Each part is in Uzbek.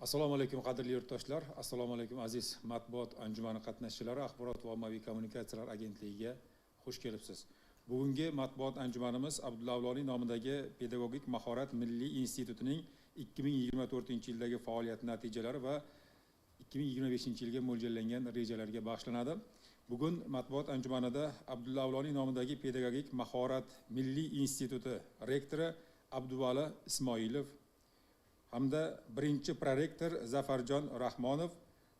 Assalomu alaykum, qadrli yurtdoshlar. Assalomu alaykum, aziz matbuot anjumani qatnashchilari. Axborot va ommaviy kommunikatsiyalar agentligiga xush kelibsiz. Bugungi matbuot anjumanimiz Abdulla Avloniy nomidagi Pedagogik mahorat milliy institutining 2024-yildagi faoliyat natijalari va 2025-yilga mo'ljallangan rejalarga bag'ishlanadi. Bugun matbuot anjumanida Abdulla Avloniy nomidagi Pedagogik mahorat milliy instituti rektori Abduvali Ismoilov hamda birinchi prorektor Zafarjon Rahmonov,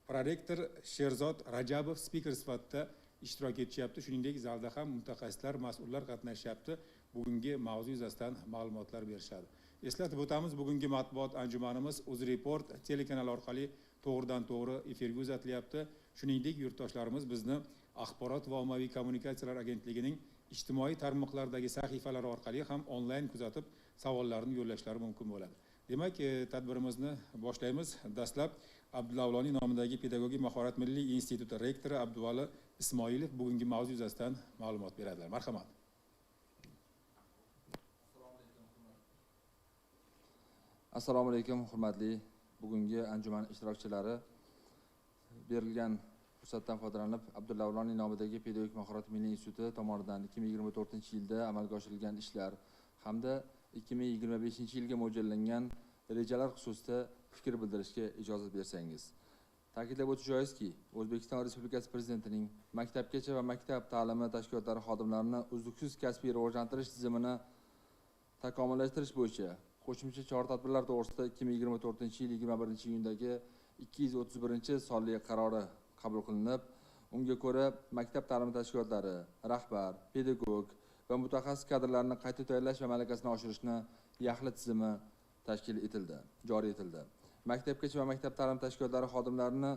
prorektor Sherzod Rajabov spiker sifatida ishtirok etishyapti. Shuningdek, zalda ham mutaxassislar, mas'ullar qatnashyapti. Bugungi mavzu yuzasidan ma'lumotlar berishadi. Eslatib o'tamiz, bugungi matbuot anjumanimiz UzReport telekanali orqali to'g'ridan to'g'ri efirga uzatilyapti. Shuningdek, yurtdoshlarimiz bizni Axborot va ommaviy kommunikatsiyalar agentligining ijtimoiy tarmoqlardagi sahifalari orqali ham onlayn kuzatib, savollarni yo'llashlari mumkin bo'ladi. Demak, tadbirimizni boshlaymiz. Dastlab Abdulla Avloniy nomidagi Pedagogik mahorat milliy instituti rektori Abduvali Ismoilov bugungi mavzu yuzasidan ma'lumot beradilar. Marhamat. Assalomu alaykum, hurmatli bugungi anjuman ishtirokchilari. Berilgan fursatdan foydalanib, Abdulla Avloniy nomidagi Pedagogik mahorat milliy instituti tomonidan 2024-yilda amalga oshirilgan ishlar hamda 2025-yilga mo'ljallangan rejalar xususida fikr bildirishga ijozat bersangiz. Ta'kidlab o'tish joizki, O'zbekiston Respublikasi Prezidentining maktabgacha va maktab ta'limi tashkilotlari xodimlarini uzluksiz kasbiy rivojlantirish tizimini takomillashtirish bo'yicha qo'shimcha chora-tadbirlar to'g'risida 2024-yil 21-iyundagi 231-sonli qarori qabul qilinib, unga ko'ra maktab ta'limi tashkilotlari rahbar, pedagog va mutaxassis kadrlarni qayta tayyorlash va malakasini oshirishni yaxlit tizimi tashkil etildi, joriy etildi. Maktabgacha va maktab ta'lim tashkilotlari xodimlarini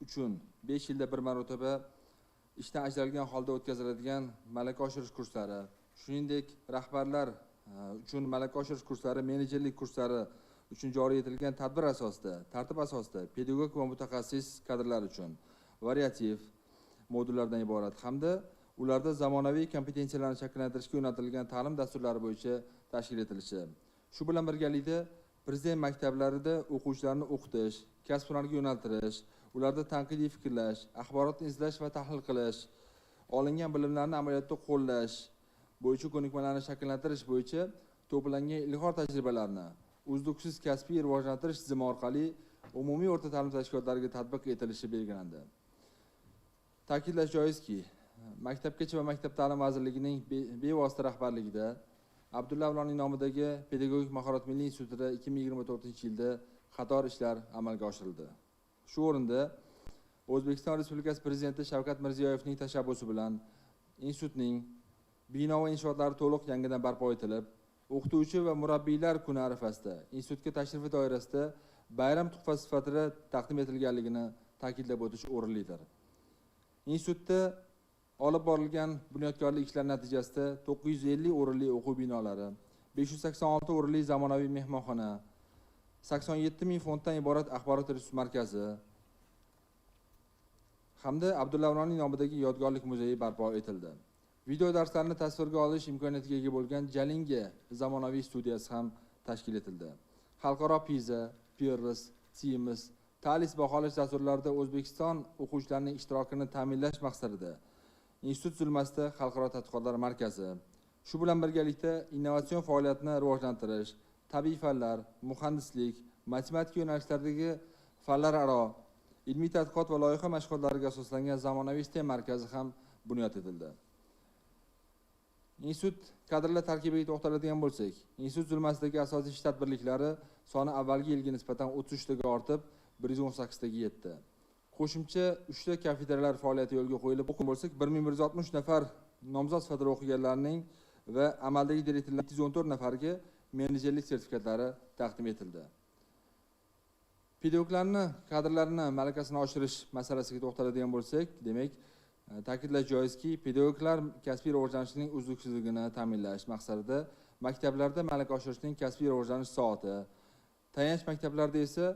uchun 5 yilda bir marotaba ishdan ajralgan holda o'tkaziladigan malaka oshirish kurslari, shuningdek, rahbarlar uchun malaka oshirish kurslari, menejerlik kurslari uchun joriy etilgan tadbir asosida, tartib asosida pedagog va mutaxassis kadrlar uchun variativ modullardan iborat hamda ularda zamonaviy kompetensiyalarni shakllantirishga yo'naltirilgan ta'lim dasturlari bo'yicha tashkil etilishi. Shu bilan birgalikda prezident maktablarida o'quvchilarni o'qitish, kasb-hunarga yo'naltirish, ularda tanqidiy fikrlash, axborotni izlash va tahlil qilish, olingan bilimlarni amaliyotda qo'llash bo'yicha ko'nikmalarni shakllantirish bo'yicha to'plangan ilg'or tajribalarni uzluksiz kasbiy rivojlantirish tizimi orqali umumiy o'rta ta'lim tashkilotlariga tatbiq etilishi belgilandi. Ta'kidlash joizki, Maktabgacha va maktab ta'lim vazirligining bevosita rahbarligida Abdulla Avloniy nomidagi Pedagogik mahorat milliy institutida 2024-yilda qator ishlar amalga oshirildi. Shu o'rinda O'zbekiston Respublikasi Prezidenti Shavkat Mirziyoyevning tashabbusi bilan institutning bino va inshootlari to'liq yangidan barpo etilib, o'qituvchi va murabbiylar kuni arafasida institutga tashrifi doirasida bayram tuhfasi sifatida taqdim etilganligini ta'kidlab o'tish o'rinlidir. Institutda olib borilgan bunyodkorlik ishlari natijasida 950 o'rinli o'quv binolari, 586 o'rinli zamonaviy mehmonxona, 87 ming fonddan iborat axborot resurs markazi hamda Abdulla Avloniy nomidagi yodgorlik muzeyi barpo etildi. Video darslarni tasvirga olish imkoniyatiga ega bo'lgan Jalinga zamonaviy studiyasi ham tashkil etildi. Xalqaro PISA, PIRLS, TIMSS, TALIS baholash dasturlarida O'zbekiston o'quvchilarining ishtirokini ta'minlash maqsadida institut tuzilmasida Xalqaro tadqiqotlar markazi, shu bilan birgalikda innovatsion faoliyatni rivojlantirish, tabiiy fanlar, muhandislik, matematika yo'nalishlaridagi fanlararo ilmiy tadqiqot va loyiha mashg'ulotlariga asoslangan zamonaviy STEM markazi ham bunyod etildi. Institut kadrlar tarkibiga to'xtaladigan bo'lsak, institut tuzilmasidagi asosiy shtat birliklari soni avvalgi yilga nisbatan 33 taga ortib, 118 taga yetdi. Qo'shimcha 3 ta kafedralar faoliyati yo'lga qo'yilib, o'qib bo'lsak, 1160 nafar nomzod sifatida o'qiganlarning va amaldagi direktorlar 214 nafarga menejerlik sertifikatlari taqdim etildi. Pedagoglarni kadrlarni malakasini oshirish masalasiga to'xtaladigan bo'lsak, demak, ta'kidlash joizki, pedagoglar kasbiy rivojlanishining uzluksizligini ta'minlash maqsadida maktablarda malaka oshirishning kasbiy rivojlanish soati, tayanch maktablarda esa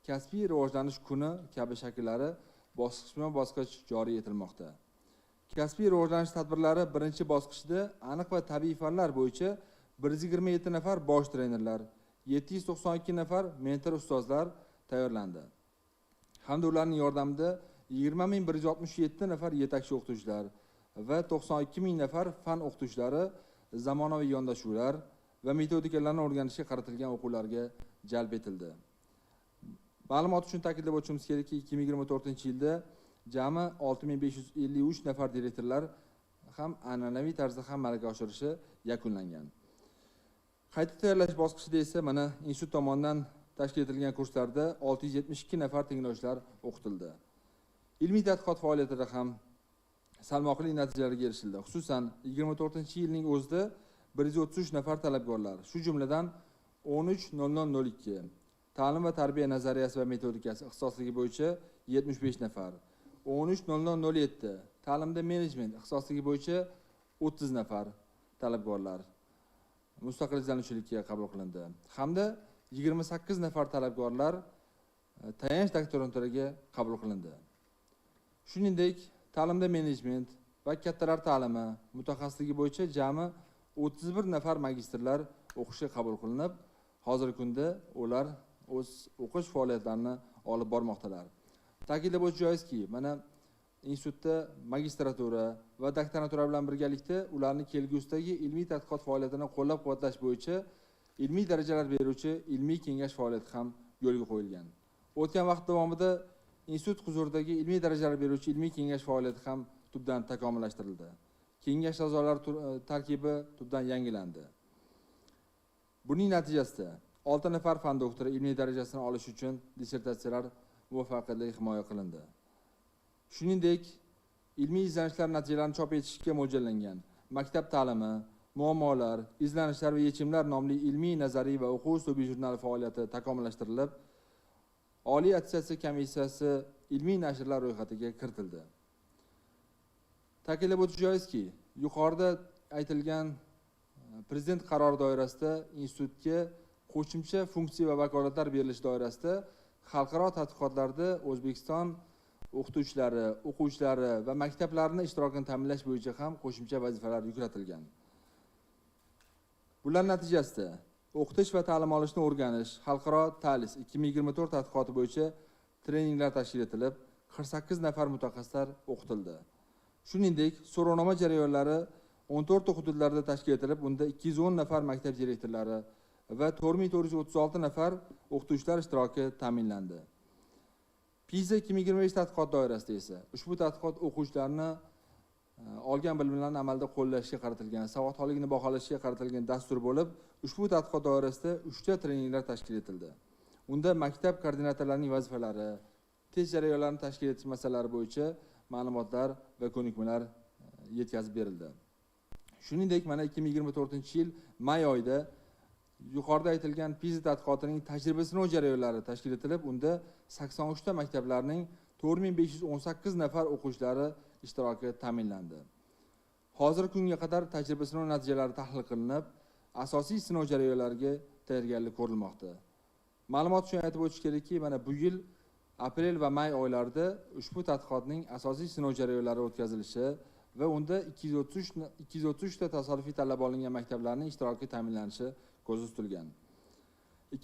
kasbiy rivojlanish kuni kabi shakllari bosqichma-bosqich joriy etilmoqda. Kasbiy rivojlanish tadbirlari birinchi bosqichda aniq va tabiiy fanlar bo'yicha 127 nafar bosh trenerlar, 792 nafar mentor ustozlar tayyorlandi. Hamda ularning yordamida 20 167 nafar yetakchi o'qituvchilar va 92 ming nafar fan o'qituvchilari zamonaviy yondashuvlar va metodikalarni o'rganishga qaratilgan o'quvlarga jalb etildi. Ma'lumot uchun ta'kidlab o'tishimiz kerakki, 2024-yilda jami 6553 nafar direktorlar ham an'anaviy tarzda ham malaka oshirishi yakunlangan. Qayta tayyorlash bosqichida esa mana institut tomonidan tashkil etilgan kurslarda 672 nafar tinglovchilar o'qitildi. Ilmiy tadqiqot faoliyatida ham salmoqli natijalarga erishildi. Xususan, 24-yilning o'zida 133 nafar talabgorlar, shu jumladan 13.00.02 ta'lim va tarbiya nazariyasi va metodikasi ixtisosligi bo'yicha 75 nafar, 13.00.07 ta'limda menejment ixtisosligi bo'yicha 30 nafar talabgorlar mustaqil izlanuvchilikka qabul qilindi. Hamda 28 nafar talabgorlar tayanch doktoranturaga qabul qilindi. Shuningdek, ta'limda menejment va kattalar ta'limi mutaxassisligi bo'yicha jami 31 nafar magistrlar o'qishga qabul qilinib, hozirgi kunda ular o'z o'qish faoliyatlarini olib bormoqdalar. Ta'kidlab o'tish joizki, mana institutda magistratura va doktorantura bilan birgalikda ularni kelgusidagi ilmiy tadqiqot faoliyatini qo'llab-quvvatlash bo'yicha ilmiy darajalar beruvchi ilmiy kengash faoliyati ham yo'lga qo'yilgan. O'tgan vaqt davomida institut huzuridagi ilmiy darajalar beruvchi ilmiy kengash faoliyati ham tubdan takomillashtirildi. Kengash a'zolari tarkibi tubdan yangilandi. Buning natijasida 6 nafar fan doktori ilmiy darajasini olish uchun dissertatsiyalar muvaffaqiyatli himoya qilindi. Shuningdek, ilmiy izlanishlar natijalarini chop etishga mo'ljallangan Maktab ta'limi, muammolar, izlanishlar va yechimlar nomli ilmiy, nazariy va o'quv uslubiy jurnali faoliyati takomillashtirilib, Oliy attestatsiya komissiyasi ilmiy nashrlar ro'yxatiga kiritildi. Ta'kidlab o'tish joizki, yuqorida aytilgan prezident qarori doirasida institutga qo'shimcha funksiya va vakolatlar berilishi doirasida xalqaro tadqiqotlarda O'zbekiston o'qituvchilari, o'quvchilari va maktablarini ishtirokini ta'minlash bo'yicha ham qo'shimcha vazifalar yuklatilgan. Bular natijasida o'qitish va ta'lim olishni o'rganish xalqaro TALIS 2024 tadqiqoti bo'yicha treninglar tashkil etilib, 48 nafar mutaxassislar o'qitildi. Shuningdek, so'rovnoma jarayonlari 14 ta hududlarda tashkil etilib, unda 210 nafar maktab direktorlari va 4436 nafar o'qituvchilar ishtiroki ta'minlandi. PISA 2025 tadqiqot doirasida esa ushbu tadqiqot o'quvchilarni olgan bilimlarini amalda qo'llashga qaratilgan, savodxonligini baholashga qaratilgan dastur bo'lib, ushbu tadqiqot doirasida 3 ta treninglar tashkil etildi. Unda maktab koordinatorlarining vazifalari, test jarayonlarini tashkil etish masalalari bo'yicha ma'lumotlar va ko'nikmalar yetkazib berildi. Shuningdek, mana 2024-yil may oyida yuqorida aytilgan PISA tadqiqotining tajriba sinov jarayonlari tashkil etilib, unda 83 ta maktablarning 4518 nafar o'quvchilari ishtiroki ta'minlandi. Hozirgi kunga qadar tajriba sinov natijalari tahlil qilinib, asosiy sinov jarayonlariga tayyorgarlik ko'rilmoqda. Ma'lumot uchun aytib o'tish kerakki, mana bu yil aprel va may oylarida ushbu tadqiqotning asosiy sinov jarayonlari o'tkazilishi va unda 233 ta tasodifiy tanlab olingan maktablarning ishtiroki ta'minlanishi ko'zda tutilgan.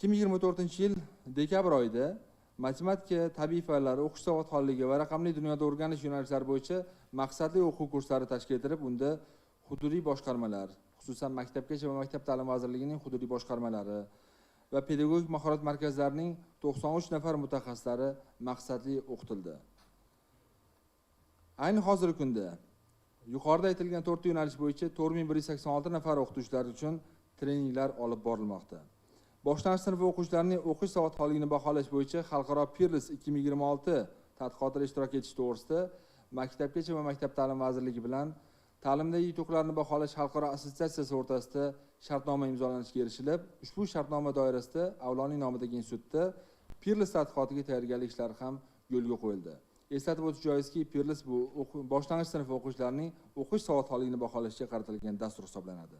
2024-yil dekabr oyida matematika, tabiiy fanlar, o'qish savodxonligi va raqamli dunyoda o'rganish yo'nalishlari bo'yicha maqsadli o'quv kurslari tashkil etilib, unda hududiy boshqarmalar, xususan Maktabgacha va maktab ta'limi vazirligining hududiy boshqarmalari va pedagogik mahorat markazlarining 93 nafar mutaxassislari maqsadli o'qitildi. Ayni hozirgi kunda yuqorida aytilgan 4 yo'nalish bo'yicha 4186 nafar o'qituvchilar uchun treninglar olib borilmoqda. Boshlang'ich sinf o'quvchilarining o'qish savodxonligini baholash bo'yicha xalqaro Pirls 2026 tadqiqotida ishtirok etish to'g'risida Maktabgacha va maktab ta'limi vazirligi bilan ta'limdagi yutuqlarni baholash xalqaro assotsiatsiyasi o'rtasida shartnoma imzolanishiga erishilib, ushbu shartnoma doirasida Avloniy nomidagi institutda Pirls tadqiqotiga tayyorgarlik ishlari ham yo'lga qo'yildi. Eslatib o'tish joizki, Pirls bu boshlang'ich sinf o'quvchilarining o'qish savodxonligini baholashga qaratilgan dastur hisoblanadi.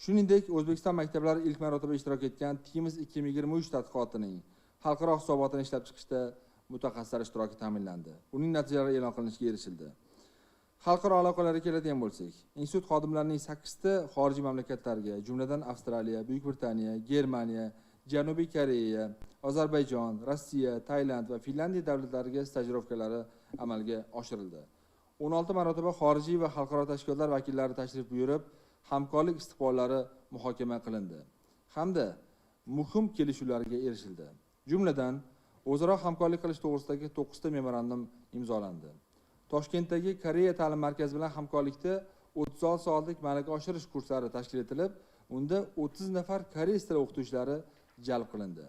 Shuningdek, O'zbekiston maktablari ilk marotaba ishtirok etgan TIMSS 2023 tadqiqotining xalqaro hisobotini ishlab chiqishda mutaxassislar ishtiroki ta'minlandi. Uning natijalari e'lon qilinishiga erishildi. Xalqaro aloqalarga keladigan bo'lsak, institut xodimlarining 8 ta xorijiy mamlakatlarga, jumladan Avstraliya, Buyuk Britaniya, Germaniya, Janubiy Koreya, Ozarbayjon, Rossiya, Tailand va Finlyandiya davlatlariga stajirovkalari amalga oshirildi. 16 marotaba xorijiy va xalqaro tashkilotlar vakillari tashrif buyurib, hamkorlik istiqbollari muhokama qilindi hamda muhim kelishuvlarga erishildi. Jumladan, o'zaro hamkorlik qilish to'g'risidagi 9 ta memorandum imzolandi. Toshkentdagi Koreya ta'lim markazi bilan hamkorlikda 36 soatlik malaka oshirish kurslari tashkil etilib, unda 30 nafar koreys tili o'qituvchilari jalb qilindi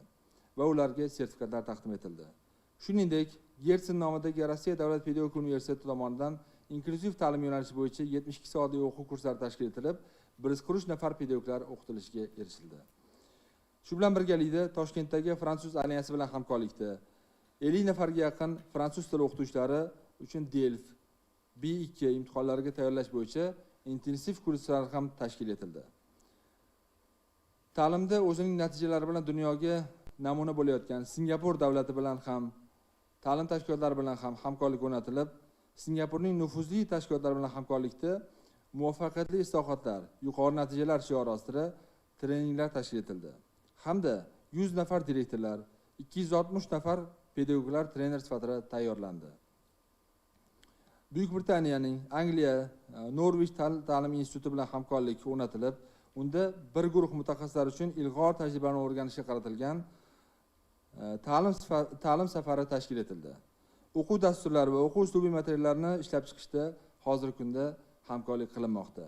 va ularga sertifikatlar taqdim etildi. Shuningdek, Gertsen nomidagi Rossiya davlat pedagogika universiteti tomonidan inklyuziv ta'lim yo'nalishi bo'yicha 72 soatlik o'quv kurslari tashkil etilib, 143 nafar pedagoglar o'qitilishiga erishildi. Shu bilan birgalikda Toshkentdagi fransuz alyansi bilan hamkorlikda 50 nafarga yaqin fransuz tili o'qituvchilari uchun DELF B2 imtihonlariga tayyorlash bo'yicha intensiv kurslar ham tashkil etildi. Ta'limda o'zining natijalari bilan dunyoga namuna bo'layotgan Singapur davlati bilan ham, ta'lim tashkilotlari bilan ham hamkorlik o'rnatilib, Singapurning nufuzli tashkilotlari bilan hamkorlikda muvaffaqiyatli islohotlar, yuqori natijalar shiori ostida treninglar tashkil etildi. Hamda 100 nafar direktorlar, 260 nafar pedagoglar trener sifatida tayyorlandi. Buyuk Britaniyaning Angliya Norwich ta'lim instituti bilan hamkorlik o'rnatilib, unda bir guruh mutaxassislar uchun ilg'or tajribani o'rganishga qaratilgan ta'lim safari tashkil etildi. O'quv dasturlari va o'quv uslubiy materiallarini ishlab chiqishda hozirgi kunda hamkorlik qilinmoqda.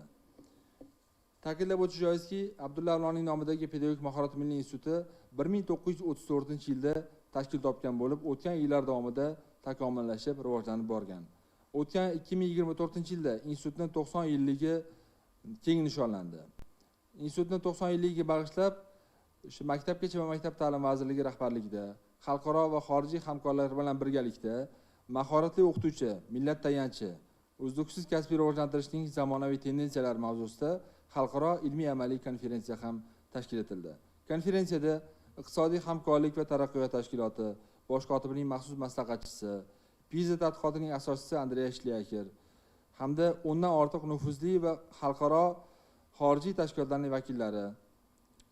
Ta'kidlab o'tish joizki, Abdulla Avloniy nomidagi Pedagogik mahorat milliy instituti 1934-yilda tashkil topgan bo'lib, o'tgan yillar davomida takomillashib, rivojlanib borgan. O'tgan 2024-yilda institutning 90 yilligi keng nishonlandi. Institutning 90 yilligiga bag'ishlab shu Maktabgacha va maktab ta'limi vazirligi rahbarligida xalqaro va xorijiy hamkorlar bilan birgalikda mahoratli o'qituvchi, millat tayanchi, uzluksiz kasbiy rivojlantirishning zamonaviy tendensiyalari mavzusida xalqaro ilmiy-amaliy konferensiya ham tashkil etildi. Konferensiyada Iqtisodiy hamkorlik va taraqqiyot tashkiloti bosh kotibining maxsus maslahatchisi, PISA tadqiqotining asoschisi Andrea Shlyaker hamda 10 dan ortiq nufuzli va xalqaro xorijiy tashkilotlarning vakillari,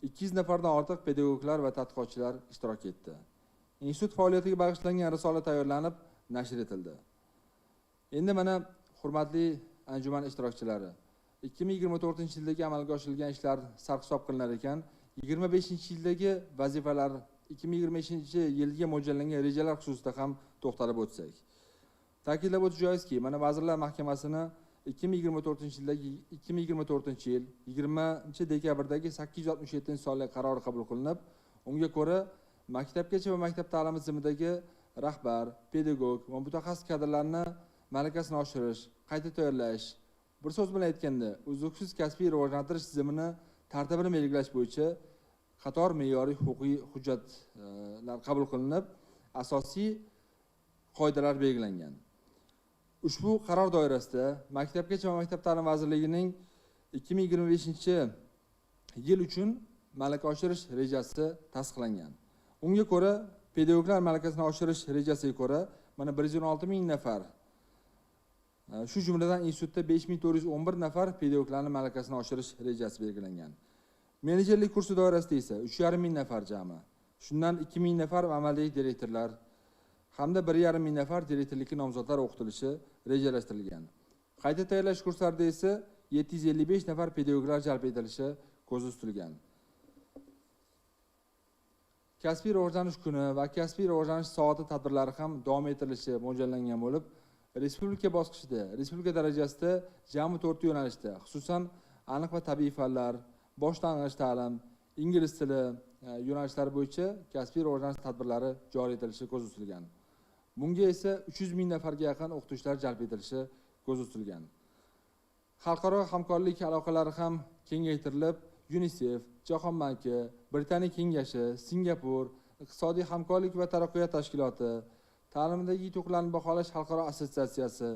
200 nafardan ortiq pedagoglar va tadqiqotchilar ishtirok etdi. Institut faoliyatiga bag'ishlangan risola tayyorlanib nashr etildi. Endi mana hurmatli anjuman ishtirokchilari, 2024-yildagi amalga oshirilgan ishlar sarhisob qilinar ekan, 25-yildagi vazifalar, 2025-yilga mo'ljallangan rejalar xususida ham to'xtalib o'tsak. Ta'kidlab o'tish joizki, mana Vazirlar Mahkamasini 2024-yildagi 2024-yil 20-dekabrdagi 867-sonli qarori qabul qilinib, unga ko'ra maktabgacha va maktab ta'limi tizimidagi rahbar, pedagog va mutaxassis kadrlarni malakasini oshirish, qayta tayyorlash, bir so'z bilan aytganda, uzluksiz kasbiy rivojlantirish tizimini tartibini belgilash bo'yicha qator me'yoriy huquqiy hujjatlar qabul qilinib, asosiy qoidalar belgilangan. Ushbu qaror doirasida Maktabgacha va maktab ta'limi vazirligining 2025-yil uchun malaka oshirish rejasi tasdiqlangan. Unga ko'ra, pedagoglar malakasini oshirish rejasiga ko'ra, mana 116 ming nafar, shu jumladan institutda 5411 nafar pedagoglarning malakasini oshirish rejasi belgilangan. Menejerlik kursi doirasida esa 3,5 ming nafar jami, shundan 2 ming nafar amaldagi direktorlar hamda 1,5 ming nafar direktorlikka nomzodlar o'qitilishi rejalashtirilgan. Qayta tayyorlash kurslarida esa 755 nafar pedagoglar jalb etilishi ko'zda tutilgan. Kasbiy rivojlanish kuni va kasbiy rivojlanish soati tadbirlari ham davom ettirilishi mo'ljallangan bo'lib, respublika bosqichida, respublika darajasida jami 4 yo'nalishda, xususan aniq va tabiiy fanlar, boshlang'ich ta'lim, ingliz tili yo'nalishlari bo'yicha kasbiy rivojlanish tadbirlari joriy etilishi ko'zda tutilgan. Bunga esa 300 ming nafarga yaqin o'qituvchilar jalb etilishi ko'zda tutilgan. Xalqaro hamkorlik aloqalari ham kengaytirilib, UNICEF, Jahon banki, Britaniya kengashi, Singapur, Iqtisodiy hamkorlik va taraqqiyot tashkiloti, ta'limdagi yutuqlarni baholash xalqaro assotsiatsiyasi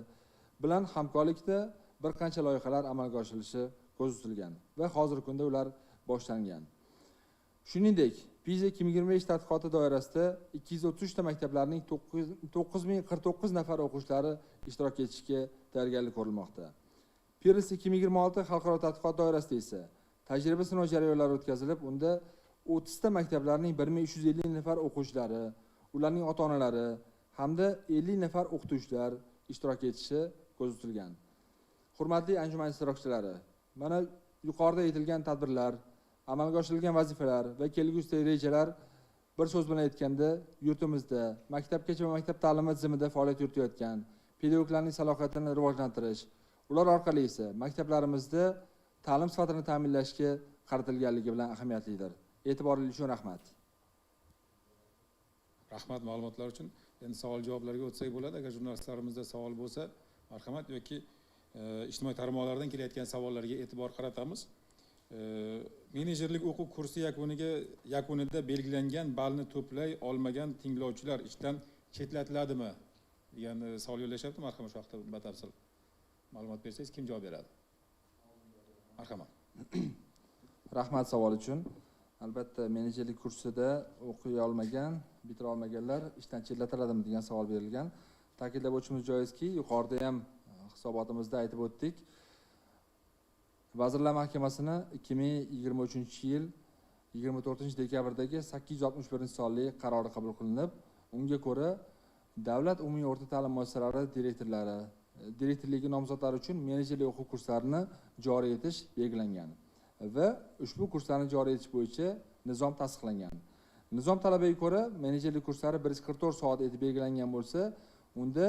bilan hamkorlikda bir qancha loyihalar amalga oshirilishi ko'zda tutilgan va hozirgi kunda ular boshlangan. Shuningdek, PISA 2025 tadqiqoti doirasida 233 ta maktablarning 9049 nafar o'quvchilari ishtirok etishga tayyorgarlik ko'rilmoqda. PIRLS 2026 xalqaro tadqiqot doirasida esa tajriba sinov jarayonlari o'tkazilib, unda 30 ta maktablarning 1350 nafar o'quvchilari, ularning ota-onalari hamda 50 nafar o'qituvchilar ishtirok etishi ko'zda tutilgan. Hurmatli anjuman ishtirokchilari, mana yuqorida aytilgan tadbirlar, amalga oshirilgan vazifalar va kelgusidagi rejalar bir so'z bilan aytganda yurtimizda maktabgacha va maktab ta'limi tizimida faoliyat yuritayotgan pedagoglarning salohiyatini rivojlantirish, ular orqali esa maktablarimizda ta'lim sifatini ta'minlashga qaratilganligi bilan ahamiyatlidir. E'tiboringiz uchun rahmat. Rahmat ma'lumotlar uchun. Endi savol javoblarga o'tsak bo'ladi. Agar jurnalistlarimizda savol bo'lsa, marhamat, yoki ijtimoiy tarmoqlardan kelayotgan savollarga e'tibor qaratamiz. Menejerlik o'quv kursi yakunida belgilangan ballni to'play olmagan tinglovchilar ishdan chetlatiladimi degan savol yo'llashyapti. Marhamat, shu haqda batafsil ma'lumot bersangiz, kim javob beradi? Marhamat. Rahmat savol uchun. Albatta, menejerlik kursida o'qiy olmagan, bitira olmaganlar ishdan chetlatiladimi degan savol berilgan. Ta'kidlab o'tishimiz joizki, yuqorida ham hisobotimizda aytib o'tdik. Vazirlar Mahkamasini 2023-yil 24-dekabrdagi 861-sonli qarori qabul qilinib, unga ko'ra davlat umumiy o'rta ta'lim muassasalari direktorlari, direktorligi nomzodlari uchun menejerlik o'quv kurslarini joriy etish belgilangan va ushbu kurslarni joriy etish bo'yicha nizom tasdiqlangan. Nizom talabiga ko'ra menejerlik kurslari 144 soat etib belgilangan bo'lsa, unda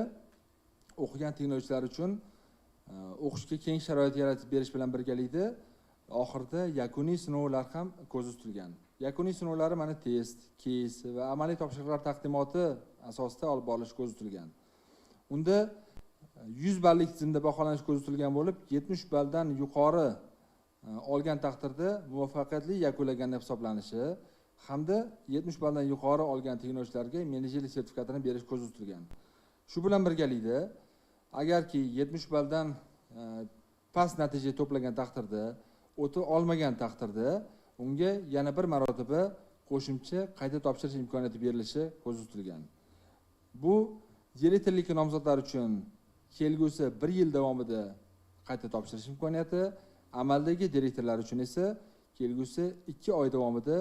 o'qigan tinglovchilar uchun o'qishga keng sharoit yaratib berish bilan birgalikda oxirida yakuniy sinovlar ham ko'zda tutilgan. Yakuniy sinovlari mana test, keys va amaliy topshiriqlar taqdimoti asosida olib borilishi ko'zda tutilgan. Unda 100 ballik tizimda baholanish ko'zda tutilgan bo'lib, 70 balldan yuqori olgan taqdirda muvaffaqiyatli yakunlagan deb hisoblanishi hamda 70 balldan yuqori olgan tinglovchilarga menejerlik sertifikatini berish ko'zda tutilgan. Shu bilan birgalikda agarki 70 balldan past natija to'plagan taqdirda, o'ta olmagan taqdirda unga yana bir marotaba qo'shimcha qayta topshirish imkoniyati berilishi ko'zda tutilgan. Bu direktorlik nomzodlar uchun kelgusi 1 yil davomida qayta topshirish imkoniyati, amaldagi direktorlar uchun esa kelgusi 2 oy davomida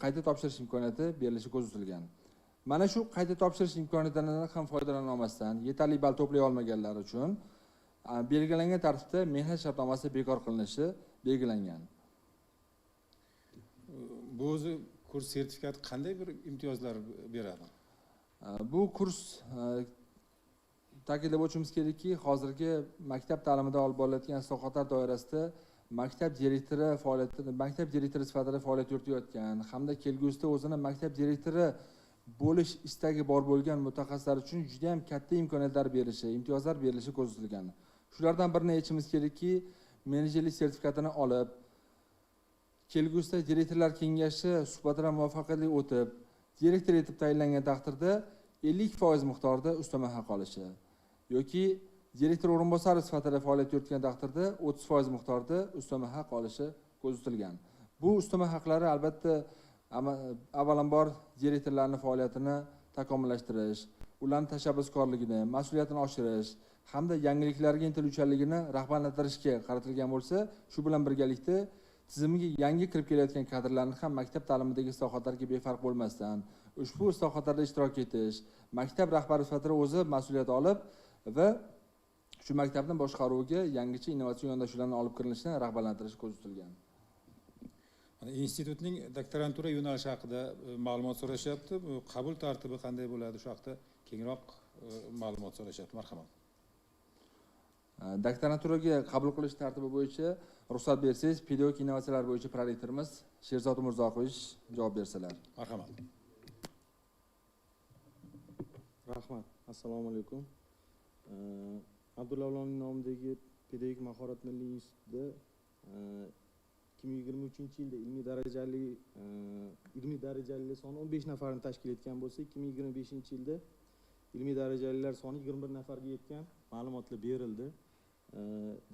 qayta topshirish imkoniyati berilishi ko'zda tutilgan. Mana shu qayta topshirish imkoniyatidan ham foydalana olmasdan yetarli ball to'play olmaganlar uchun belgilangan tartibda mehnat shartnomasi bekor qilinishi belgilangan. Bu o'zi kurs sertifikati qanday bir imtiyozlar beradi? Bu kurs ta'kidlab o'tishimiz kerakki, hozirgi maktab ta'limida olib borilayotgan islohotlar doirasida maktab direktori faoliyati, maktab direktori sifatida faoliyat yuritayotgan hamda kelgusida o'zini maktab direktori bo'lish istagi bor bo'lgan mutaxassislar uchun juda ham katta imkoniyatlar berilishi, imtiyozlar berilishi ko'zda tutilgan. Shulardan birini aytishimiz kerakki, menejerlik sertifikatini olib, kelgusida direktorlar kengashi suhbatidan muvaffaqiyatli o'tib, direktor etib tayinlangan taqdirda 50% miqdorida ustama haq olishi yoki direktor o'rinbosari sifatida faoliyat yuritgan taqdirda 30% miqdorida ustama haq olishi ko'zda tutilgan. Bu ustama haqlari albatta avvalambor direktorlarning faoliyatini takomillashtirish, ularning tashabbuskorligini, mas'uliyatini oshirish hamda yangiliklarga intiluvchanligini rag'batlantirishga qaratilgan bo'lsa, shu bilan birgalikda tizimga yangi kirib kelayotgan kadrlarni ham maktab ta'limidagi islohotlarga befarq bo'lmasdan, ushbu islohotlarda ishtirok etish, maktab rahbari sifatida o'zi mas'uliyat olib va shu maktabning boshqaruviga yangicha innovatsion yondashuvlarni olib kirilishini rag'batlantirish ko'zda tutilgan. Institutning doktorantura yo'nalishi haqida ma'lumot so'rashyapti. Bu qabul tartibi qanday bo'ladi, shu haqda kengroq ma'lumot so'rashyapti. Marhamat. Doktoranturaga qabul qilish tartibi bo'yicha ruxsat bersangiz, pedagogik innovatsiyalar bo'yicha prorektorimiz Sherzod Umurzoqovich javob bersalar. Marhamat. Rahmat. Assalomu alaykum. Abdulla Avloniy nomidagi Pedagogik mahorat milliy institutida 2023-yilda ilmiy darajalilar soni 15 nafarni tashkil etgan bo'lsa, 2025-yilda ilmiy darajalilar soni 21 nafarga yetgan ma'lumotlar berildi.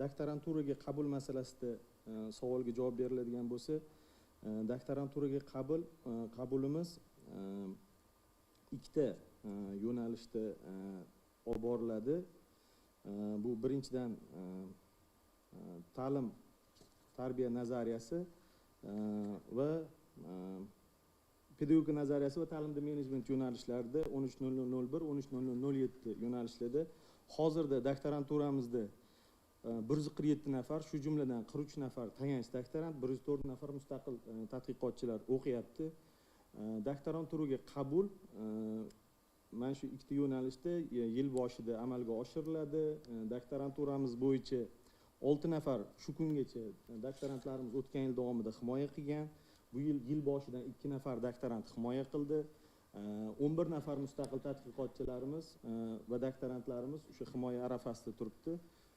Doktoranturaga qabul masalasida savolga javob beriladigan bo'lsa, doktoranturaga qabulimiz ikkita yo'nalishda olib boriladi. Bu birinchidan ta'lim tarbiya nazariyasi va Pedagogika nazariyasi va ta'limda menejment yo'nalishlarida 13.00.01, 13.00.07 yo'nalishlarda hozirda doktoranturamizda 147 nafar, shu jumladan 43 nafar tayanch doktorant, 104 nafar mustaqil tadqiqotchilar o'qiyapti. Doktoranturaga qabul mana shu ikkita yo'nalishda yil boshida amalga oshiriladi. Doktoranturamiz bo'yicha 6 nafar shu kungacha doktorantlarimiz o'tgan yil davomida himoya qilgan. Bu yil yil boshidan 2 nafar doktorant himoya qildi. 11 nafar mustaqil tadqiqotchilarimiz va doktorantlarimiz o'sha himoya arafasida turibdi.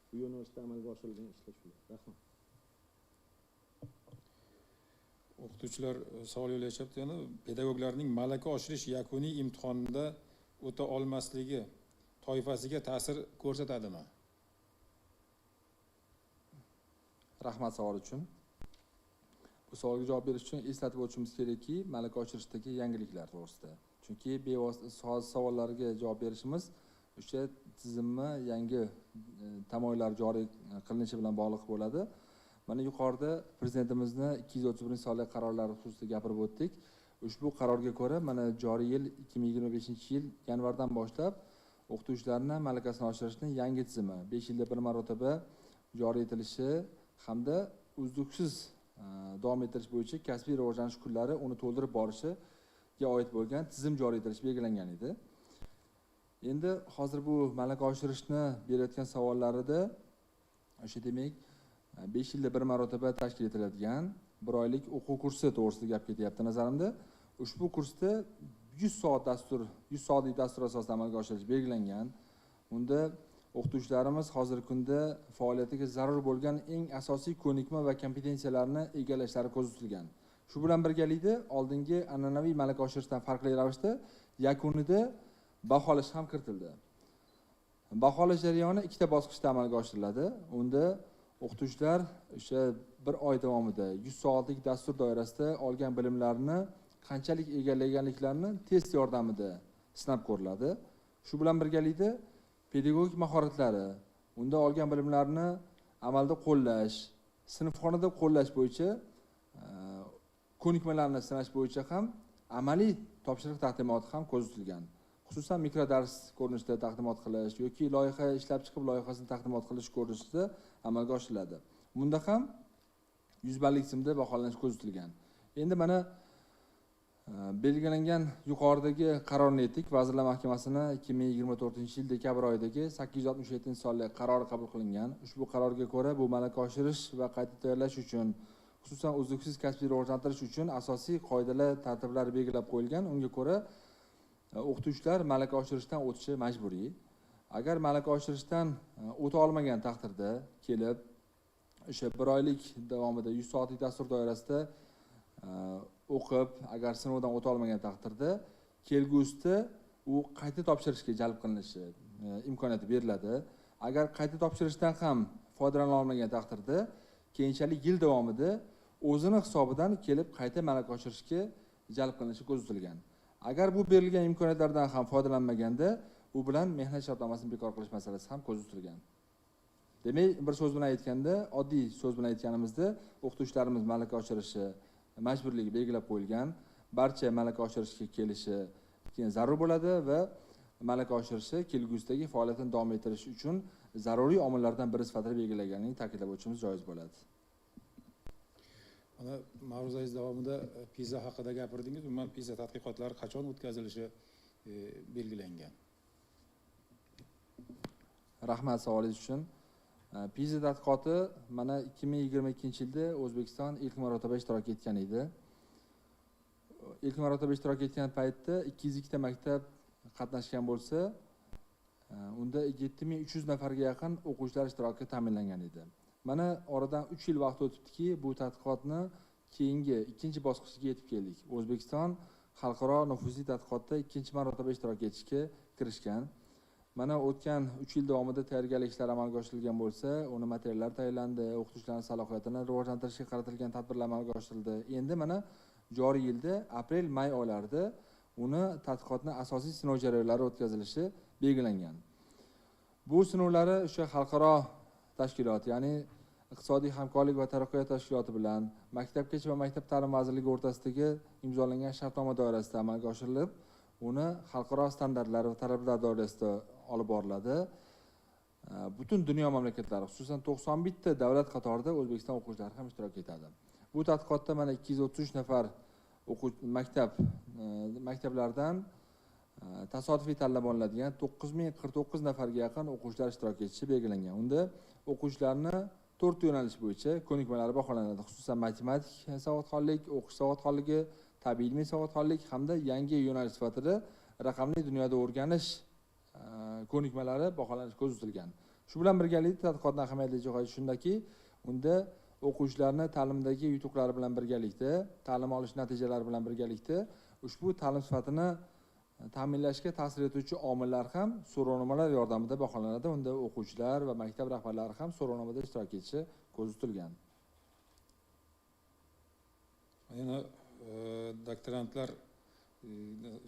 Bu yo'nalishda amalga oshirilgan ishlar shular. Rahmat. O'qituvchilar savol yo'llashyapti, yana pedagoglarning malaka oshirish yakuniy imtihonida o'ta olmasligi toifasiga ta'sir ko'rsatadimi? Rahmat savol uchun. Bu savolga javob berish uchun eslatib o'tishimiz kerakki, malaka oshirishdagi yangiliklar to'g'risida. Chunki bevosita savollarga javob berishimiz o'sha tizimni yangi tamoyillar joriy qilinishi bilan bog'liq bo'ladi. Mana yuqorida prezidentimizni 231-sonli qarorlari xususida gapirib o'tdik. Ushbu qarorga ko'ra mana joriy yil 2025-yil yanvardan boshlab o'qituvchilarni malakasini oshirishning yangi tizimi 5 yilda bir marotaba joriy etilishi hamda uzluksiz davom ettirish bo'yicha kasbiy rivojlanish kunlari uni to'ldirib borishiga oid bo'lgan tizim joriy etilishi belgilangan edi. Endi hozir bu malaka oshirishni berayotgan savollarida o'sha demak 5 yilda bir marotaba tashkil etiladigan bir oylik o'quv kursi to'g'risida gap ketyapti nazarimda. Ushbu kursda 100 soat dastur, 100 soatlik dastur asosida amalga oshirilishi belgilangan. Unda o'qituvchilarimiz hozirgi kunda faoliyatiga zarur bo'lgan eng asosiy ko'nikma va kompetensiyalarni egallashlari ko'zda tutilgan. Shu bilan birgalikda oldingi an'anaviy malaka oshirishdan farqli ravishda yakunida baholash ham kiritildi. Baholash jarayoni ikkita bosqichda amalga oshiriladi. Unda o'qituvchilar o'sha bir oy davomida 100 soatlik dastur doirasida olgan bilimlarini qanchalik egallaganliklarini test yordamida sinab ko'riladi. Shu bilan birgalikda pedagogik mahoratlari, unda olgan bilimlarni amalda qo'llash, sinfxonada qo'llash bo'yicha ko'nikmalarni sinash bo'yicha ham amaliy topshiriq taqdimoti ham ko'zda tutilgan. Xususan mikrodars ko'rinishida taqdimot qilish yoki loyiha ishlab chiqib loyihasini taqdimot qilish ko'rinishida amalga oshiriladi. Bunda ham 100 ballik tizimda baholanish ko'zda tutilgan. Endi mana belgilangan yuqoridagi qarorni aytdik. Vazirlar Mahkamasini 2024-yil dekabr oyidagi 867-sonli qarori qabul qilingan. Ushbu qarorga ko'ra bu malaka oshirish va qayta tayyorlash uchun, xususan uzluksiz kasbiy rivojlantirish uchun asosiy qoidalar, tartiblar belgilab qo'yilgan. Unga ko'ra o'qituvchilar malaka oshirishdan o'tishi majburiy. Agar malaka oshirishdan o'ta olmagan taqdirda kelib o'sha bir oylik davomida 100 soatlik dastur doirasida o'qib, agar sinovdan o'ta olmagan taqdirda kelgusida u qayta topshirishga jalb qilinishi imkoniyati beriladi. Agar qayta topshirishdan ham foydalana olmagan taqdirda keyinchalik yil davomida o'zini hisobidan kelib qayta malaka oshirishga jalb qilinishi ko'zda tutilgan. Agar bu berilgan imkoniyatlardan ham foydalanmaganda u bilan mehnat shartnomasini bekor qilish masalasi ham ko'zda tutilgan. Demak, bir so'z bilan aytganda, oddiy so'z bilan aytganimizda o'qituvchilarimiz malaka oshirishi majburligi belgilab qo'yilgan. Barcha malaka oshirishga kelishi keyin zarur bo'ladi va malaka oshirishi kelgusidagi faoliyatini davom ettirish uchun zaruriy omillardan biri sifatida belgilanganligini ta'kidlab o'tishimiz joiz bo'ladi. Mana ma'ruzangiz davomida PISA haqida gapirdingiz. Umuman PISA tadqiqotlari qachon o'tkazilishi belgilangan? Rahmat savolingiz uchun. PISA tadqiqoti mana 2022-yilda O'zbekiston ilk marotaba ishtirok etgan edi. Ilk marotaba ishtirok etgan paytda 202 ta maktab qatnashgan bo'lsa, unda 7300 nafarga yaqin o'quvchilar ishtiroki ta'minlangan edi. Mana oradan 3 yil vaqt o'tibdiki, bu tadqiqotni keyingi ikkinchi bosqichiga yetib keldik. O'zbekiston xalqaro nufuzli tadqiqotda ikkinchi marotaba ishtirok etishga kirishgan. Mana o'tgan 3 yil davomida tayyorgarlik ishlari amalga oshirilgan bo'lsa, uni materiallar tayyorlandi, o'qituvchilarning salohiyatini rivojlantirishga qaratilgan tadbirlar amalga oshirildi. Endi mana joriy yilda aprel-may oylarida uni tadqiqotning asosiy sinov jarayonlari o'tkazilishi belgilangan. Bu sinovlari o'sha xalqaro tashkilot, ya'ni Iqtisodiy hamkorlik va taraqqiyot tashkiloti bilan Maktabgacha va maktab ta'limi vazirligi o'rtasidagi imzolangan shartnoma doirasida amalga oshirilib, uni xalqaro standartlar va talablar doirasida olib boriladi. Butun dunyo mamlakatlari, xususan 91 ta davlat qatorida O'zbekiston o'quvchilari ham ishtirok etadi. Bu tadqiqotda mana 233 nafar maktablardan tasodifiy tanlab olinadigan 9049 nafarga yaqin o'quvchilar ishtirok etishi belgilangan. Unda o'quvchilarni 4 yo'nalish bo'yicha ko'nikmalari baholanadi. Xususan matematik savodxonlik, o'qish savodxonligi, tabiiy ilmiy savodxonlik hamda yangi yo'nalish sifatida raqamli dunyoda o'rganish ko'nikmalari baholanishi ko'zda tutilgan. Shu bilan birgalikda tadqiqotning ahamiyatli jihati shundaki, unda o'quvchilarni ta'limdagi yutuqlari bilan birgalikda, ta'lim olish natijalari bilan birgalikda ushbu ta'lim sifatini ta'minlashga ta'sir etuvchi omillar ham so'rovnomalar yordamida baholanadi. Unda o'quvchilar va maktab rahbarlari ham so'rovnomada ishtirok etishi ko'zda tutilgan. Yana doktorantlar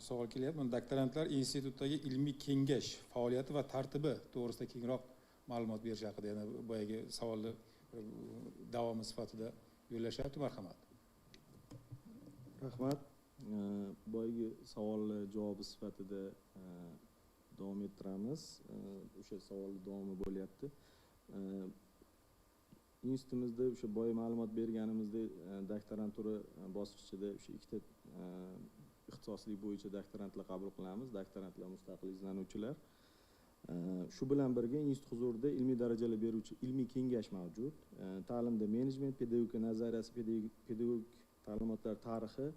savol kelyapti. Doktorantlar institutdagi ilmiy kengash faoliyati va tartibi to'g'risida kengroq ma'lumot berish haqida yana boyagi savolni davomi sifatida yo'llashyapti. Marhamat. Rahmat. Boyagi savolni javobi sifatida davom ettiramiz. O'sha savolning davomi bo'lyapti. Institutimizda o'sha boya ma'lumot berganimizdek doktorantura bosqichida o'sha ikkita ixtisoslik bo'yicha doktorantlar qabul qilamiz. Doktorantlar mustaqil izlanuvchilar. Shu bilan birga institut huzurida ilmiy darajalar beruvchi ilmiy kengash mavjud. Ta'limda menejment, pedagogika nazariyasi, pedagogik ta'limotlar tarixi,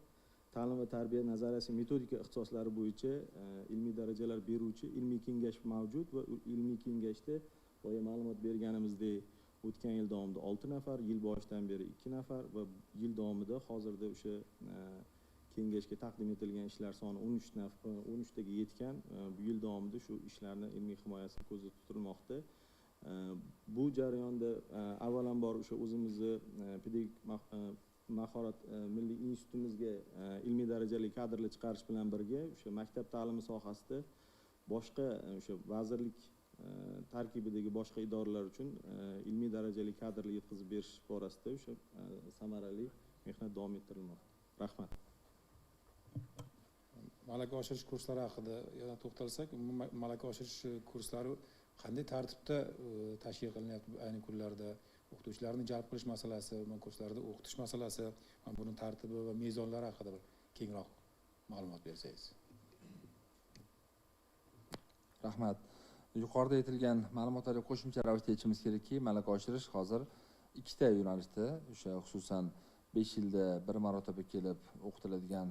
ta'lim va tarbiya nazariyasi, metodika ixtisoslari bo'yicha ilmiy darajalar beruvchi ilmiy kengash mavjud va ilmiy kengashda boya ma'lumot berganimizdek o'tgan yil davomida 6 nafar, yil boshidan beri 2 nafar va yil davomida hozirda o'sha kengashga taqdim etilgan ishlar soni 13 nafar, 13 taga yetgan. Bu yil davomida shu ishlarni ilmiy himoyasi ko'zda tutilmoqda. Bu jarayonda avvalambor o'sha o'zimizni pedagogik mahorat milliy institutimizga ilmiy darajali kadrlar chiqarish bilan birga o'sha maktab ta'limi sohasida boshqa o'sha vazirlik tarkibidagi boshqa idoralar uchun ilmiy darajali kadrlar yetkazib berish borasida o'sha samarali mehnat davom ettirilmoqda. Rahmat. Malaka oshirish kurslari haqida yana to'xtalsak, malaka oshirish kurslari qanday tartibda tashkil qilinyapti ayni kunlarda? O'qituvchilarni jalb qilish masalasi, kurslarda o'qitish masalasi, buni tartibi va mezonlari haqida bir kengroq ma'lumot bersangiz. Rahmat. Yuqorida aytilgan ma'lumotlarga qo'shimcha ravishda aytishimiz kerakki, malaka oshirish hozir ikkita yo'nalishda, o'sha xususan 5 yilda bir marotaba kelib o'qitiladigan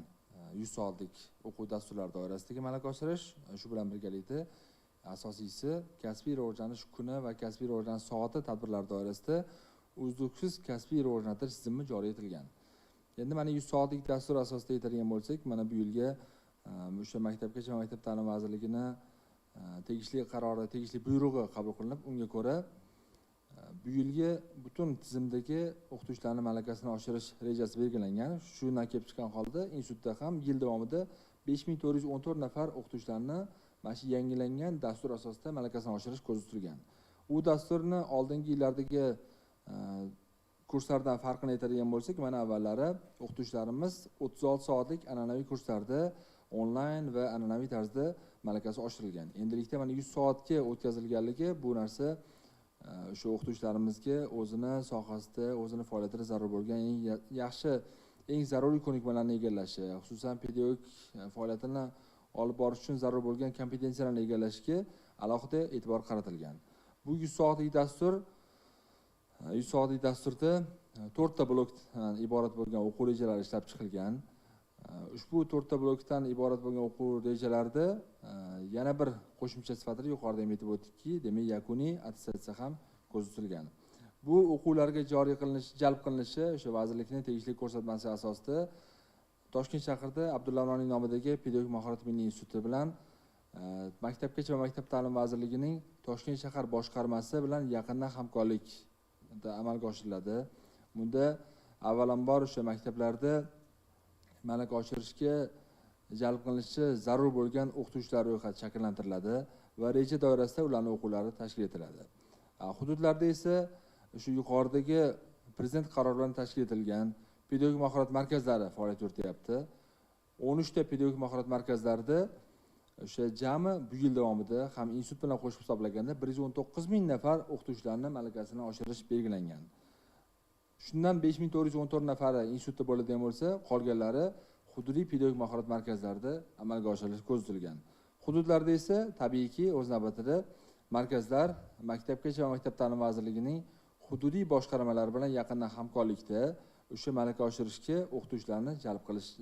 100 soatlik o'quv dasturlari doirasidagi malaka oshirish, shu bilan birgalikda asosiysi kasbiy rivojlanish kuni va kasbiy rivojlanish soati tadbirlari doirasida uzluksiz kasbiy rivojlantirish tizimi joriy etilgan. Endi mana 100 soatlik dastur asosida aytadigan bo'lsak, mana bu yilga o'sha Maktabgacha va maktab ta'limi vazirligini tegishli qarori, tegishli buyrug'i qabul qilinib, unga ko'ra bu yilgi butun tizimdagi o'qituvchilarning malakasini oshirish rejasi belgilangan. Shundan kelib chiqqan holda institutda ham yil davomida 5414 nafar o'qituvchilarni mana shu yangilangan dastur asosida malakasini oshirish ko'zda tutilgan. U dasturni oldingi yillardagi kurslardan farqini aytadigan bo'lsak, mana avvallari o'qituvchilarimiz 36 soatlik an'anaviy kurslarda onlayn va an'anaviy tarzda malakasi oshirilgan. Endilikda mana 100 soatga o'tkazilganligi bu narsa o'sha o'qituvchilarimizga o'zini sohasida, o'zini faoliyatida zarur bo'lgan eng yaxshi, eng zaruriy ko'nikmalarni egallashi, xususan pedagogik faoliyatini olib borish uchun zarur bo'lgan kompetensiyalarni egallashga alohida e'tibor qaratilgan. Bu 100 soatlik dastur, 100 soatlik dasturda 4 ta blokdan iborat bo'lgan o'quv rejalari ishlab chiqilgan. Ushbu 4 ta blokdan iborat bo'lgan o'quv rejalarida yana bir qo'shimcha sifatida yuqorida ham aytib o'tdikki, demak yakuniy attestatsiya ham ko'zda tutilgan. Bu o'quvlarga joriy qilinishi, jalb qilinishi o'sha vazirlikning tegishli ko'rsatmasi asosida Toshkent shahrida Abdulla Avloniy nomidagi Pedagogik mahorat milliy instituti bilan Maktabgacha va maktab ta'limi vazirligining Toshkent shahar boshqarmasi bilan yaqindan hamkorlik amalga oshiriladi. Bunda avvalambor o'sha maktablarda malaka oshirishga jalb qilinishi zarur bo'lgan o'qituvchilar ro'yxati shakllantiriladi va reja doirasida ularning o'quvlari tashkil etiladi. Hududlarda esa shu yuqoridagi prezident qarori bilan tashkil etilgan pedagogik mahorat markazlari faoliyat yurityapti. 13 ta pedagogik mahorat markazlarida o'sha jami bu yil davomida ham institut bilan qo'shib hisoblaganda 119 ming nafar o'qituvchilarning malakasini oshirish belgilangan. Shundan 5414 nafari institutda bo'ladigan bo'lsa, qolganlari hududiy pedagogik mahorat markazlarida amalga oshirilishi ko'zda tutilgan. Hududlarda esa tabiiyki o'z navbatida markazlar Maktabgacha va maktab ta'limi vazirligining hududiy boshqarmalari bilan yaqindan hamkorlikda o'sha malaka oshirishga o'qituvchilarni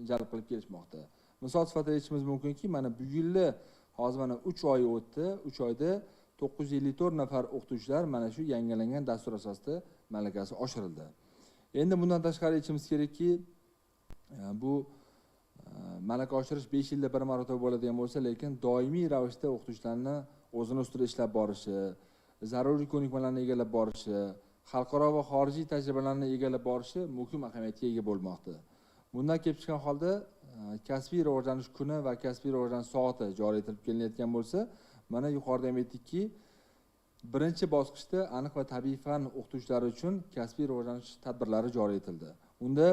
jalb qilib kelishmoqda. Misol sifatida aytishimiz mumkinki, mana bu yilni hozir mana 3 oy o'tdi, 3 oyda 954 nafar o'qituvchilar mana shu yangilangan dastur asosida malakasi oshirildi. Endi bundan tashqari aytishimiz kerakki, bu malaka oshirish 5 yilda bir marotaba bo'ladigan bo'lsa, lekin doimiy ravishda o'qituvchilarni o'zini ustida ishlab borishi, zaruriy ko'nikmalarni egallab borishi, xalqaro va xorijiy tajribalarni egallab borishi muhim ahamiyatga ega bo'lmoqda. Bundan kelib chiqqan holda kasbiy rivojlanish kuni va kasbiy rivojlanish soati joriy etilib kelinayotgan bo'lsa, mana yuqorida ham aytdikki, birinchi bosqichda aniq va tabiiy fan o'qituvchilari uchun kasbiy rivojlanish tadbirlari joriy etildi. Unda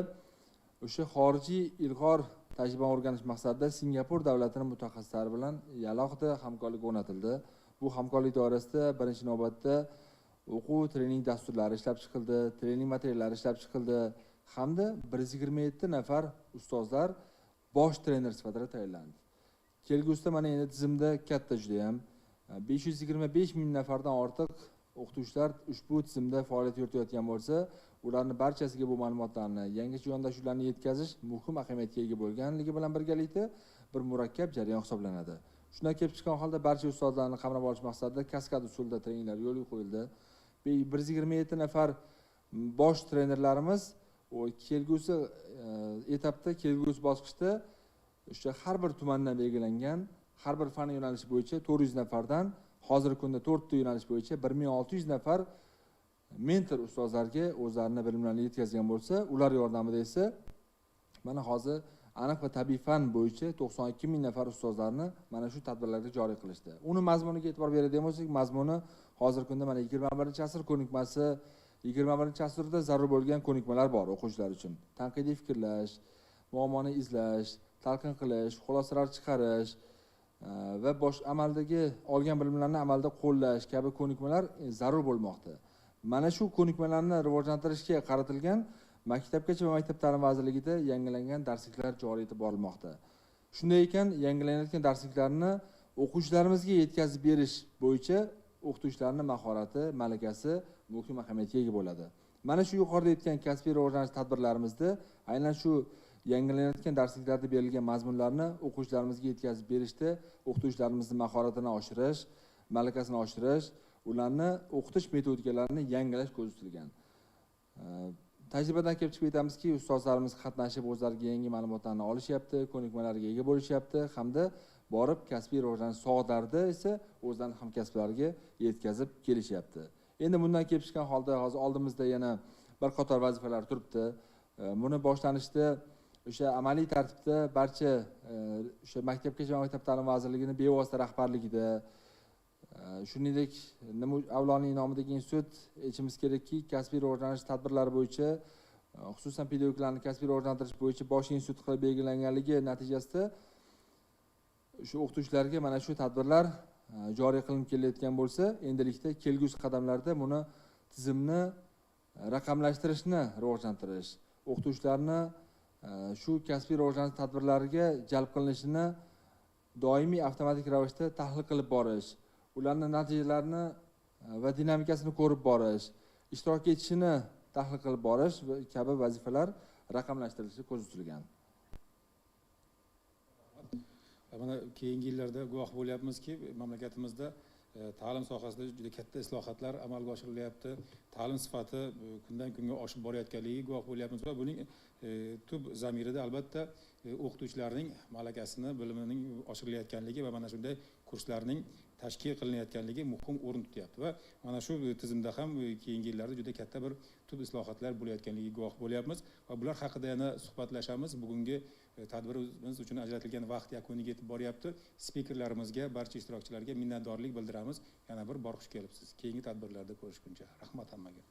o'sha xorijiy ilg'or tajriba o'rganish maqsadida Singapur davlatining mutaxassislari bilan alohida hamkorlik o'rnatildi. Bu hamkorlik doirasida birinchi navbatda o'quv trening dasturlari ishlab chiqildi, trening materiallari ishlab chiqildi hamda 127 nafar ustozlar bosh trener sifatida tayinlandi. Kelgusida mana endi tizimda katta juda ham 525 ming nafardan ortiq o'qituvchilar ushbu tizimda faoliyat yuritayotgan bo'lsa, ularning barchasiga bu ma'lumotlarni, yangicha yondashuvlarni yetkazish muhim ahamiyatga ega bo'lganligi bilan birgalikda bir murakkab jarayon hisoblanadi. Shundan kelib chiqqan holda barcha ustozlarni qamrab olish maqsadida kaskad usulida treninglar yo'lga qo'yildi. 127 nafar bosh trenerlarimiz kelgusi etapda, kelgusi bosqichda o'sha har bir tumandan belgilangan har bir fan yo'nalishi bo'yicha 400 nafardan, hozirgi kunda 4 ta yo'nalish bo'yicha 1600 nafar mentor ustozlarga o'zlarini bilimlarini yetkazgan bo'lsa, ular yordamida esa mana hozir aniq va tabiiy fan bo'yicha 92 ming nafar ustozlarni mana shu tadbirlarga joriy qilishdi. Uni mazmuniga e'tibor beradigan bo'lsak, mazmuni hozirgi kunda mana 21-asr ko'nikmasi, 21-asrda zarur bo'lgan ko'nikmalar bor o'quvchilar uchun. Tanqidiy fikrlash, muammoni izlash, talqin qilish, xulosalar chiqarish va bosh amaldagi olgan bilimlarni amalda qo'llash kabi ko'nikmalar zarur bo'lmoqda. Mana shu ko'nikmalarni rivojlantirishga qaratilgan Maktabgacha va maktab ta'limi vazirligida yangilangan darsliklar joriy etib borilmoqda. Shunday ekan, yangilanayotgan darsliklarni o'quvchilarimizga yetkazib berish bo'yicha o'qituvchilarning mahorati, malakasi muhim ahamiyatga ega bo'ladi. Mana shu yuqorida aytgan kasbiy rivojlanish tadbirlarimizda aynan shu yangilanayotgan darsliklarda berilgan mazmunlarni o'quvchilarimizga yetkazib berishda o'qituvchilarimizning mahoratini oshirish, malakasini oshirish, ularni o'qitish metodikalarini yangilash ko'zda tutilgan. Tajribadan kelib chiqib aytamizki, ustozlarimiz qatnashib o'zlariga yangi ma'lumotlarni olishyapti, ko'nikmalarga ega bo'lishyapti hamda borib kasbiy rivojlanish soatlarida esa o'zlarining hamkasblariga yetkazib kelishyapti. Endi bundan kelib chiqqan holda hozir oldimizda yana bir qator vazifalar turibdi. Buni boshlanishda o'sha amaliy tartibda barcha o'sha Maktabgacha va maktab ta'limi vazirligining bevosita rahbarligida, shuningdek Avloniy nomidagi institut aytishimiz kerakki, kasbiy rivojlanish tadbirlari bo'yicha, xususan pedagoglarni kasbiy rivojlantirish bo'yicha bosh institut qilib belgilanganligi natijasida shu o'qituvchilarga mana shu tadbirlar joriy qilinib kelayotgan bo'lsa, endilikda kelgusi qadamlarda buni tizimni raqamlashtirishni rivojlantirish, o'qituvchilarni shu kasbiy rivojlanish tadbirlariga jalb qilinishini doimiy avtomatik ravishda tahlil qilib borish, ularning natijalarini va dinamikasini ko'rib borish, ishtirok etishini tahlil qilib borish kabi vazifalar raqamlashtirilishi ko'zda tutilgan. Mana keyingi yillarda guvoh bo'lyapmizki, mamlakatimizda ta'lim sohasida juda katta islohotlar amalga oshirilyapti. Ta'lim sifati kundan kunga oshib borayotganligiga guvoh bo'lyapmiz va buning tub zamirida albatta o'qituvchilarning malakasini, bilimining oshirilayotganligi va mana shunday kurslarning tashkil qilinayotganligi muhim o'rin tutyapti va mana shu tizimda ham keyingi yillarda juda katta bir tub islohotlar bo'layotganligiga guvoh bo'lyapmiz va bular haqida yana suhbatlashamiz. Bugungi tadbirimiz uchun ajratilgan vaqt yakuniga yetib boryapti. Spikerlarimizga, barcha ishtirokchilarga minnatdorlik bildiramiz. Yana bir bor xush kelibsiz. Keyingi tadbirlarda ko'rishguncha. Rahmat hammaga.